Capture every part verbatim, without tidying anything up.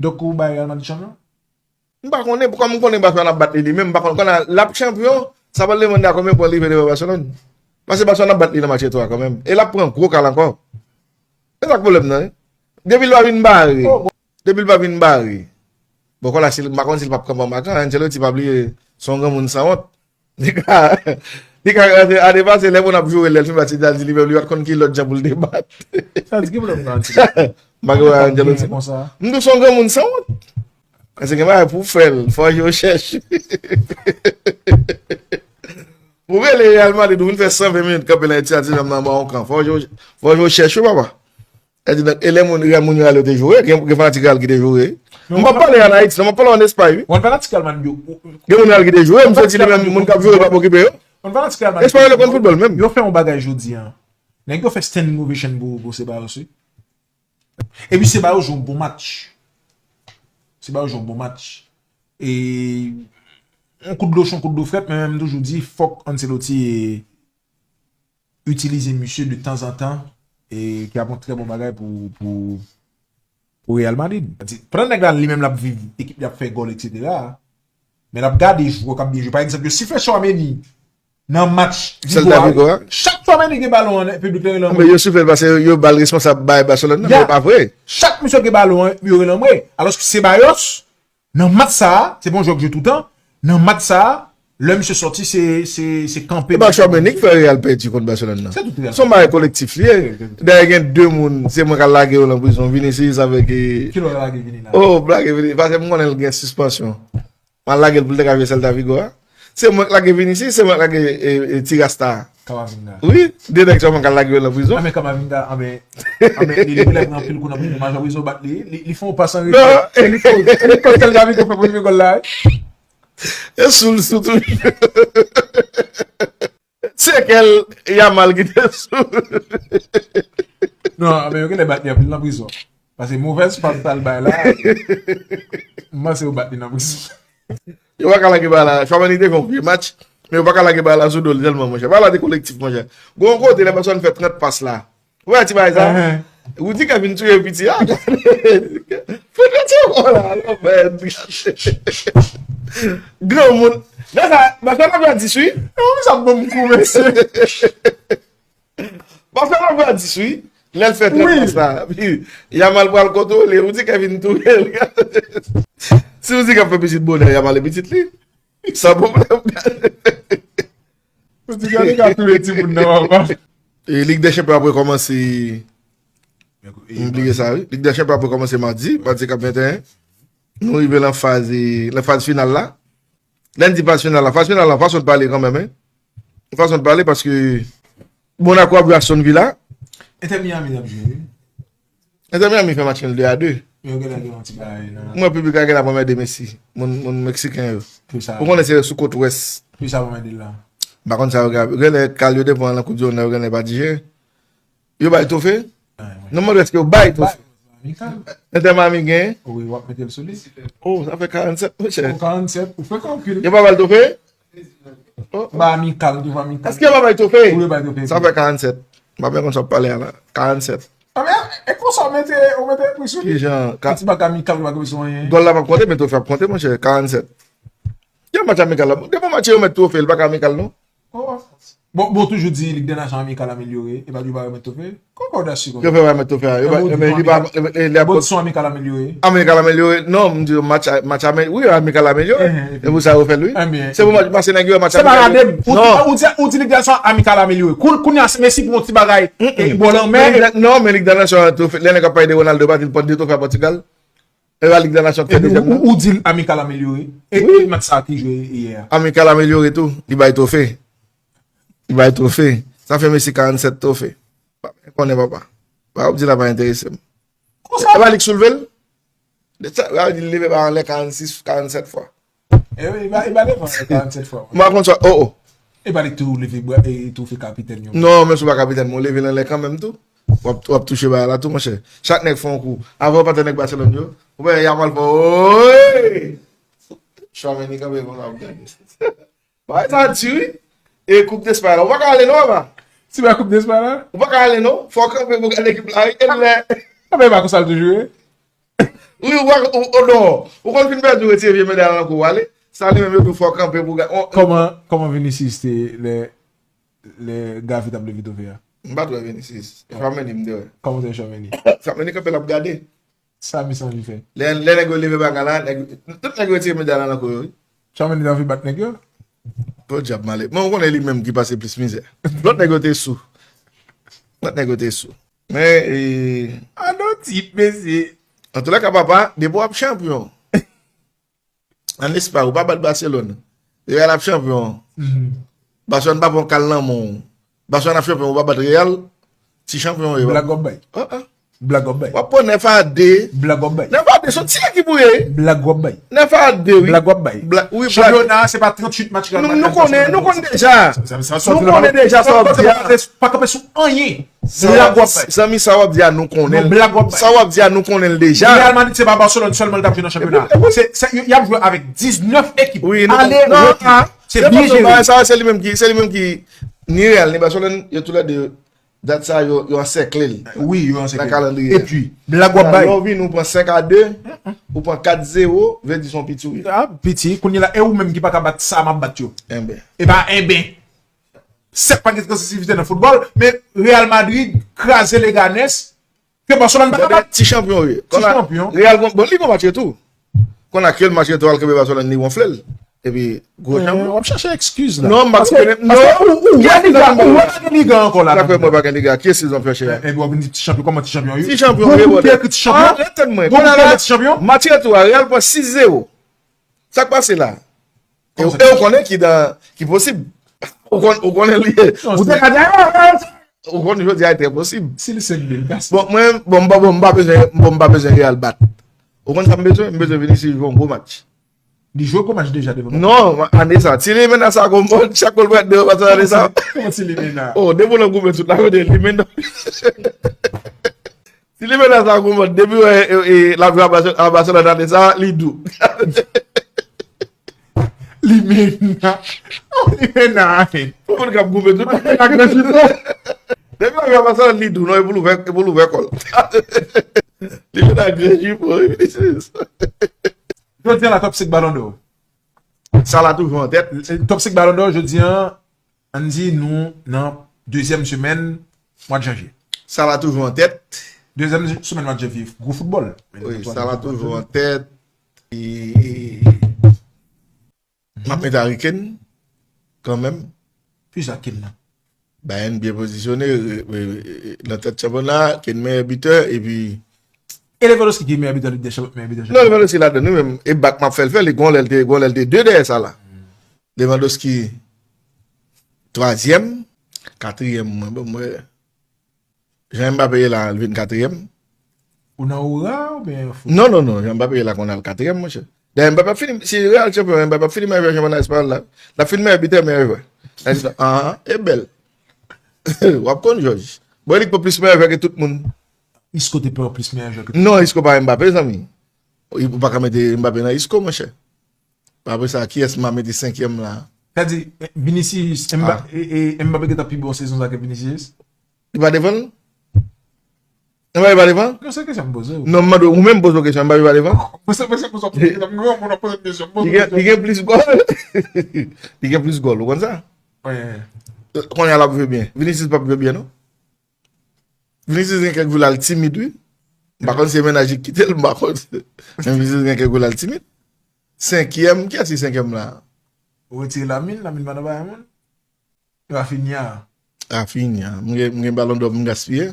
Donk ou bay Real Madrid chanpyon? M pa konnen, kòm m konnen Barcelona ap bat li li menm, m pa konnen kounye a l ap chanpyon, sa pral depann de a konbyen pwen li rive devan Barcelona. Paske Barcelona ap bat li nan match retou a kanmenm. E l ap pran gwo kal ankò. E sa k pwoblèm nan, wi. Depi l pa vin bare. Depi l pa vin bare. Bon, kounye a, si l, m pa konn si l p ap kanpe anba kan, Ancelotti pa bliye, se yon granmoun sanwont. Li ka, li ka rantre a depa, se lè moun ap joure l, lè l fin bat, li al di li menm, li pa t konn ki lòt jan pou l debat. Sa di ki pwoblèm nan Ancelotti? M pa gen Ancelotti. Konsa. M di w se yon granmoun sanwont. Paske gen bagay pou w fè l, fò w chèche. Pou w rele Real Madrid, ou vin fè san ven minit kanpe nan Etihad Stadium nan anba yon kan. Fò w chèche, fò w chèche, papa. E di, e lè moun, Real moun Real yo te joure, gen, gen fanatik Real ki te joure. M p ap pale an Ayiti, non, m ap pale an Espay, wi. Mwen fanatik Real Madrid yo. Gen moun Real ki te joure, m santi li menm, moun k ap joure pa okipe yo. Mwen fanatik Real Madrid. Espanyòl yo konn foutbòl menm. Yo fè yon bagay jodi a. Nèg yo fè standing ovation pou, pou Ceballos, wi. Epi Ceballos jwe yon bon match. Ceballos jwe yon bon match. E yon kout dlo cho, yon kout dlo frèt, men m toujou di, fòk Ancelotti itilize misye de tanzantan, e ki ap yon trè bon bagay pou, pou, pou Real Madrid. Pandan nèg la li menm l ap viv ekip li ap fè gòl, etsetera. Men l ap gade jwè k ap byen jwe. Pa egzanp, yo sifle Tchouaméni nan match Vigo a. Chak Tchouaméni gen balon an, piblik la rele anmwe. Yo sifle l paske yo ba l responsab bay Barcelone nan, men e pa vre. Chak misye gen balon an, yo rele anmwe. Alòske Ceballos, nan match sa a, se pa yon jwè k jwe toutan. Nan match sa a, lè misye sòti, se, se, se kanpe. E pa Tchouaméni k fè Real pèdi kont Barcelone nan. Se yon bagay kolektif li ye. Dayè gen de moun, se mwen k al lage yo nan prizon, Vinicius avèk. Ki lè w lage Vini la? Oh, m lage Vini, paske m konnen l gen sispansyon. M al lage l pou l te ka jwe Celta Vigo a. Se mwen k lage Vinicius, se mwen k lage e, e, ti Rasta a. Camavinga. Wi, de nèg sèlman k al lage yo nan prizon. Anben Camavinga, anben, anben li, li genlè pran anpil kou nan prizon, majan prizon bat li, li, li fè yon pas an retè. Non. E li koz, e li koz Celta Vigo fè premye gòl la, wi. E sou l, sou tou. Se kèl Yamal ki te sou. Non, anben yo genlè bat li anpil nan prizon. Paske movèz pas sa l bay la, m panse yo bat li nan prizon. Yo pa ka lage ba la. Tchouaméni te fè yon vye match, men yo pa ka lage ba la sou do l tèlman, monchè. Ba la te kolektif, monchè. Gon kote, lè Barcelone fè trant pas la. Ou wè ti bagay sa? Rudiger vin touye piti a. Foutre ti yo la, la, mèd. Granmoun. Gade sa, Barcelone ap jwe a dis, wi. Ou sa bon kou, mesye. Barcelone ap jwe a dis, wi. Lè l fè trant pas la. Yamal pral kontwole, Rudiger vin touye l. Si Rudiger fè pitit bonè, Yamal e pitit li. San pwoblèm. Rudiger te ka touye timoun nan, papa. E Lig dè Chanpyon ap rekòmanse. M bliye sa, wi. Lig dè Chanpyon ap rekòmanse madi, madi k ap venteyen. Nou rive nan faz, nan faz final la. Lè n di faz final la, faz final la, fason de pale kanmenm, hein. Fason de pale, paske Monaco ap jwe Aston Villa. Inter Miami ap jwe, wi. Inter Miami fè match nil de a de. Yo genlè gen yon ti bagay nan. Mwen piblik la genlè ap anmède Messi. Moun, moun meksiken yo. Ou konnen se sou kot wès. Pou sa ap anmède l la. M pa konn sa yo gen. Genlè kal yo devan nan Koup di Mond nan, yo genlè pa dijere. Yo bay twofe? Non, mwen èske yo bay twofe? Inter Miami gen? Wi, w ap mete l sou li. Oh, sa fè karannsèt, monchè. Oh, karannsèt, ou fè kalkil. Yo pa bay twofe? Ba amikal, devan amikal. Èske yo pa bay twofe? Wi, yo bay twofe. Sa fè karannsèt. M pa byen konn sa w ap pale a la. Karannsèt. Anben, e konsa w mete, w mete pri sou li. Kijan? Ka- Ti bak amikal, ou pa gen bezwen anyen. Gòl la p ap konte, men twofe ap konte, monchè. Karannsèt. Yo match amikal la. Depi match yo mèt twofe, li pa ka amikal, non. Oh. Bon, bon, toujou di Lig dè Nasyon amikal amelyore, e pa di yo pa remèt twofe. Kòkòdas si kòkòdas. Yo fè remèt twofe a. Yo pa, men li pa, li ap. Bon, son amikal amelyore. Amikal amelyore. Non, m di yo match, match amelyore. Wi, amikal amelyore. E pou sa yo fè l, wi. Se pou match, paske nèg yo match amikal. Se pa radem. Ou di, ou di Lig dè Nasyon amikal amelyore. Kounye a, se Messi pou yon ti bagay. E bò lanmè. Non, men Lig dè Nasyon twofe. Lè nèg ap pale de Ronaldo, pa di l pòt de twofe a Pòtigal. E pa Lig dè Nasyon k fè dezyèm nan. Ou di l amikal amelyore. E match sa ki jwe yè a. Amikal amelyore tou. Li bay twofe. Li bay twofe. Sa fè Messi karannsèt twofe. Pa byen konnen papa. Pa w ap di la pa enterese m. Konsa. E pa li k soulve l? Sa, sa di l leve ba anlè karannsis, karannsèt fwa. E wi, li pa, li pa leve anlè karannsèt fwa. M pa konn sa, oh, oh. E pa li k tou leve bra, e twofe kapitèn yo. Non, menm si w pa kapitèn, men w leve l anlè kanmenm tou. W ap, w ap touche bagay la tou, monchè. Chak nèg fè yon kou. Avan w pantan nèg Baselòn yo, ou wè Yamal fè, oy! Tchouaméni kanpe konsa ap gade. Bagay sa di wi. E Koup Despay la, ou pa ka ale non, papa. Si ba Koup Despay la? Ou pa ka ale non. Fò w kanpe pou gade ekip la, wi. E lè. Anben, e pa konsa l toujou ye. Wi, ou pa, ou, ou non. Ou konn fin pèdi, ou retire vye medal nan kou, ou ale. Sa li menm yo tou fò kanpe pou gade. Kòman, kòman Vinicius te lè, lè Gavi t ap leve twofe a? M pa t wè Vinicius. Tchouaméni m te wè. Kòman te Tchouaméni? Tchouaméni kanpe l ap gade. Sa Miss anvi fè? Lè, lè nèg yo leve bagay la, nèg, tout nèg yo retire medal la nan kou yo, wi. Tchouaméni t anvi bat nèg yo? Podyab malè. Men ou konnen li menm ki pase plis mizè. Lòt nèg yo te sou. Lòt nèg yo te sou. Men, e, Ano tit, mesye. Antoulèka, papa, depi w ap chanpyon an Espay, ou pa bat Barcelone. Real ap chanpyon. Barcelone pa pran kal nan men w. Barcelone ap chanpyon, ou pa bat Real. Ti chanpyon yo. Blag w ap bay. Blag w ap bay. W ap pran nèf a de. Blag w ap bay. Nèf a de, se yon ti ekip ou ye. Blag w ap bay. Nèf a de, wi. Blag w ap bay. Wi, blag. Chanpyona a, se pa tranntuit match Real Madrid. Nou konnen, nou konnen deja. Nou konnen deja sa w ap di a. Pa kanpe sou anyen. Blag w ap bay. Zanmi, sa w ap di a, nou konnen l. Blag w ap bay. Sa w ap di a, nou konnen l deja. Real Madrid, se pa Barcelone sèlman l t ap jwe nan chanpyona a. Se, se, y ap jwe avèk diznèf ekip. Ale, retou. Se byen jere. Sa, se li menm ki, se li menm ki, ni Real, ni Barcelone, yo toulède, dat sa, yo, yo ansèkle l. Wi, yo ansèkle l. Nan kalandriye. Epi, blag w ap bay. Lè w vini, ou pran senk a de, ou pran kat zewo, vle di se yon piti w ye. A, piti, kounye a la, e ou menm ki pa ka bat sa m ap bat yo. Enben. E pa enben. Sèt pa gen transisivite nan foutbòl, men Real Madrid kraze Leganes, ke Barcelone pa ka bat. Ti chanpyon wi. Ti chanpyon. Real bon, li bon match retou. Konn a kel match retou al kenbe Barcelone li wonfle l. Epi gwo chanpyon. W ap chache ekskiz la. Non, m pa konprann. Non. Paske ou wè Liga, ou wè pa gen Liga ankò la. Dakò, mwen pa gen Liga. Kiyès ki zanfè chè a? Epi w ap vin di ti chanpyon, kòman ti chanpyon wi? Ti chanpyon wi, brother. Ti chanpyon. Bon, ti chanpyon. Match retou a, Real pran sis zewo. Sa k pase la? E ou konnen ki dan, ki posib. Ou konnen li ye. Ou te ka di, ou konnen jodi a e trè posib. Si li senk mil, bon, mwen, bon, m pa, bon, m pa bezwen, bon, m pa bezwen Real bat. Ou konn sa m bezwen? M bezwen Vinicius jwe yon gwo match. Li jwe gwo match deja devan. Non, ane sa. Ti Limena sa gon bon, chak gòl pral devan, pa sa ane sa. Kòman Ti Limena? Oh, depi w nan goumen tout la, kote Limena. Si li menas la konprann, depi wè e, e, l ap jwe a Barcelona ane sa, li dou. Li menas. Li menas. Ou konn k ap goumen tout. Li menas gran jifon. Depi w ap jwe a Barcelona, li dou. Non, e pou l ouvè, e pou l ouvè kò l. Li menas gran jifon, wi, Vinicius. Jodi a la, top senk Ballon d'Or. Salah toujou an tèt. Top senk Ballon d'Or, jodi a, Ann di nou nan dezyèm semèn mwa janvye. Salah toujou an tèt. Dezyèm semèn mwa janvye, gwo foutbòl. Wi, Salah toujou an tèt. E, m ap met Harry Kane kanmenm. Kisa Kane nan? Bayern byen pozisyone, e, e, e, nan tèt chanpyona, Kane meyè bitè, epi. E Lewandowski ki meyè bitè Lig dè Chanpyon, meyè bitè chanpyona. Non, Lewandowski ladann, wi, men e bak m ap fè l fè, li gon lè l te, gon lè l te de dèyè Salah. Lewandowski twazyèm, katriyèm, mwen, bon, mwen. Jan Mbappé ye la, l vin katriyèm. Ou nan oura oubyen fout? Non, non, non, jan Mbappé ye la, konn al katriyèm, monchè. Dayè, Mbappé ap fini, si Real chanpyon, Mbappé ap fini meyè jwè chanpyona espayòl la. L ap fin meyè bitè, meyè jwè. Anhan, e bèl. W ap konn, Jòj. Bon, li k pran plis meyè jwè ke tout moun. Isco te pran plis meyè jwè ke tout moun. Non, Isco pa Mbappé, zanmi. Ou pa ka mete Mbappé nan Isco, monchè. Apre sa, kiyès m a mete senkyèm la? Sa di, Vinicius, Mba, e, e, Mbappé gentan pi bon sezon sa ke Vinicius? Li pa devan l? Mbappé pa devan? Non, se kesyon m poze w. Non, m mande w, ou menm poze w kesyon, Mbappé pa devan? Mwen se, mwen se poze w kesyon, mwen wè moun ap poze m kesyon, m poze w kesyon. Li gen, li gen plis gòl. Li gen plis gòl, ou konn sa? Wi. Kounye a l ap jwe byen. Vinicius p ap jwe byen, non? Vinicius gen kèk jou la l timid, wi. M pa konn si se mennaj li k kite l, m pa konn. Men Vinicius gen kèk jou la l timid. Senkyèm, kiyès ki senkyèm la? Ou retire Lamine, Lamine pa nan bagay moun. Raphinha. Raphinha. M gen, m gen Ballon d'Or m gaspiye.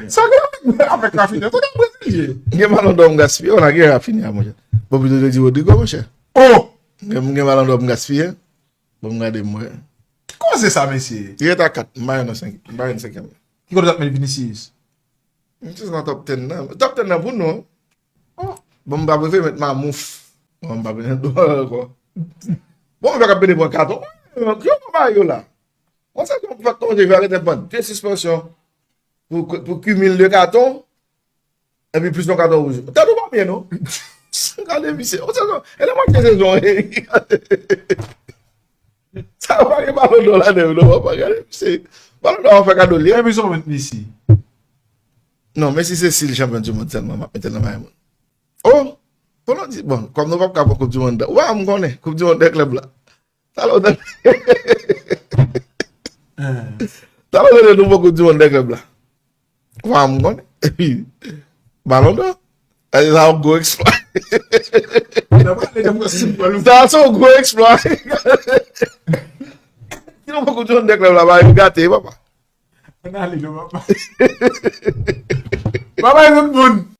Sa gen avèk Raphinha? Sa gen Brezilyen? M gen Ballon d'Or m gaspiye. Ou la gen Raphinha, monchè. Bon, pito te di Rodrygo, monchè. Oh! M gen, m gen Ballon d'Or m gaspiye. Bon, m gade m wè. Ki koze sa, mesye? Li ret a kat. M pa jwenn nan senk. M pa jwenn senkyèm. Ki kote w t ap met Vinicius? Vinicius nan top ten nan. Top ten nan pou nou. Oh. Bon, m pa prefere met Mamouf. Bon, m pa bezwen dwòl ankò. Bon, m fèk ap pede pran katon. Ki yo pran yo la? Bon, sa ki yon fèk kòmanse jwe arete pran de sispansyon pou, pou kimil de katon. Epi plis yon katon wouj. Tèt ou pa byen, non? Gade misye. Yon sezon. E nan mwache sezon. Sa pa gen Ballon d'Or ladan l, non, papa. Gade misye. Ballon d'Or a fè kado li. Epi sou mwen Messi. Non, Messi se si l chanpyon du mond sèlman, m ap mete l nan bagay moun. Oh, Polo di, bon, kòm nou p ap ka pran Koup di Mond, ou pa m konnen, Koup di Mond dè klèb la. Talè ou tande. Talè ou tande nou pran Koup di Mond dè klèb la. Ou pa m konnen. Epi, Balon dò. Sa se yon gwo eksplwa. Sa se yon gwo eksplwa. Si nou pran Koup di Mond dè klèb la, bagay yo gate, papa. Ann ale non, papa. Papa, e tout moun.